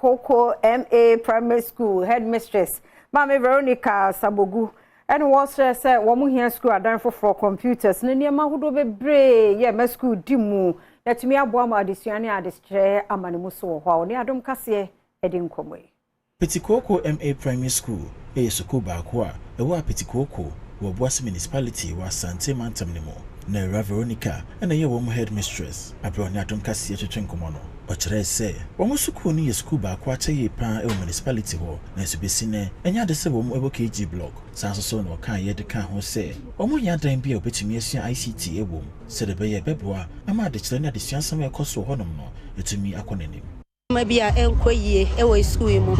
Kooko MA Primary School headmistress, Maame Veronica Sabogu, ɛna wɔsrɛ sɛ wɔn hia school adan foforɔ, computers ne nneɛma ahodoɔ bebree yɛ mɛ school di mu na tumi aboa ma adesua ne adekyerɛ ama ne mu so wɔ hɔ a ɔne Adom Kaseɛ ɛde nkɔmmɔ yi. Apiti MA Primary School yɛ sukuu baako a ɛwɔ Apiti wɔ Obuasi Municipality wɔ Asante mantam no mu. Na Awura Veronica ɛna ɛyɛ wɔn headmistress. Abere ɔne Adom Kaseɛ twetwe nkɔmmɔ no, ɔkyerɛɛ sɛ wɔn sukuu no yɛ sukuu baako akyɛ yie paa ɛwɔ municipality hɔ, nanso bɛsi nɛ ɛnyɛ ade sɛ wɔn ɛwɔ KG block. Saa nso so na ɔkaa yɛ de kaa ho sɛ wɔn hia dan bi a wɔbɛtumi asua ICT ɛwɔ mu sɛdeɛ ɛbɛyɛ ɛbɛboa ama adekyerɛ ne adesua nsɛm a ɛkɔ so wɔ hɔnom no ɛtumi akɔ n'anim. Nneɛma bi a ɛnkɔ yie wɔ sukuu yi mu,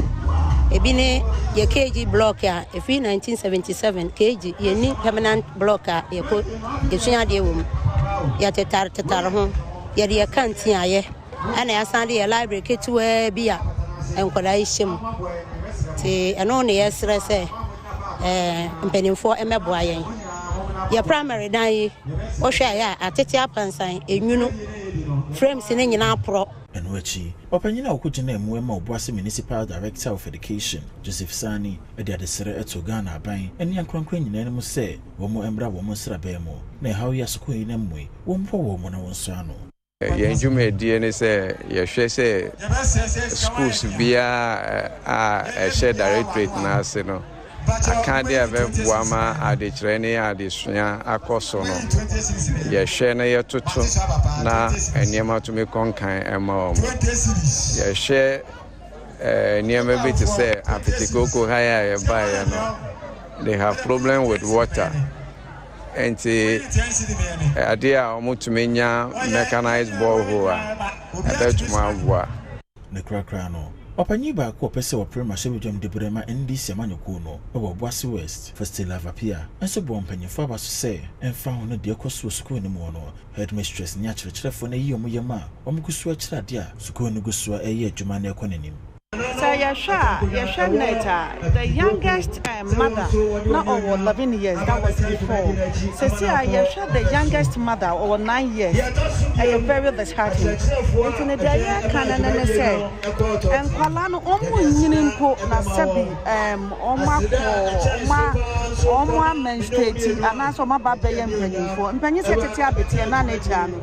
ebi ne yɛ KG block a ɛfiri 1977 KG, yɛnni permanent block a yɛkɔ yɛsua adeɛ wɔ mu. Yɛtetare tetare ho, yɛde yɛ canteen ayɛ, ɛna yɛasan de yɛ library ketewaa bi a nkwadaa yi hyɛ mu. Nti ɛno ne yɛsrɛ sɛ mpanimfoɔ mmɛboa yɛn. Yɛ primary dan yi, wohwɛ a, yɛ a atete apansan, enwunu, frames ne nyinaa porɔ. Ɛno akyi, ɔpanyin a ɔkɔgyina mu ma Obuasi Municipal Director of Education, Joseph Sani, de adesrɛ ɛto Ghana aban ne ankorankora nyinaa no mu sɛ wɔn mmra wɔn nsrabɛn mu na ɛhaw yi asukuu yi nam mu yi, wɔmmoa wɔn mu na wɔn nso ano. Yɛn dwumadie ne sɛ yɛhwɛ sɛ schools biara a ɛhyɛ directorate n'ase no, akadeɛ a bɛboa ma adekyerɛ ne adesua akɔ so no, yɛhwɛ na yɛtoto na nneɛma tumi kɔnkan ɛma wɔn. Yɛhwɛ nneɛma bi te sɛ Apetikoko ha a yɛbaeɛ no, they have problem with water, nti adeɛ a wɔtumi nya mechanized borehole a ɛbɛtumi aboa. Ne korakora no, ɔpanyin baako a ɔpɛ sɛ wɔpere mmarahyɛbadwam de berɛ ma NDC amanyɔkuo no wɔ Obuasi West, Festila Vapia, nso bɔ mpanyimfoɔ aba so sɛ ɛmfa ho no deɛ ɛkɔ so wɔ sukuu no mu no, headmistress ne akyerɛkyerɛfoɔ no ayi wɔn yam a wɔn gu so akyerɛ adeɛ a sukuu no gu so a ɛyɛ adwuma no ɛkɔ n'anim. Sɛ yɛhwɛ a, yɛhwɛ net a, the youngest mother na ɔwɔ 11 years, that was before. Sɛsi a yɛhwɛ, the youngest mother ɔwɔ 9 years. Ɛyɛ very disheartening. Nti ne deɛ yɛka no ne sɛ nkwalaa no ɔmo nyini mpo na sɛbi ɔmo akɔ ɔmo a menstruate anaasɛ ɔmo aba abɛyɛ mpanyinfoɔ mpanyin sɛ tete abeteɛ na n'akyia no.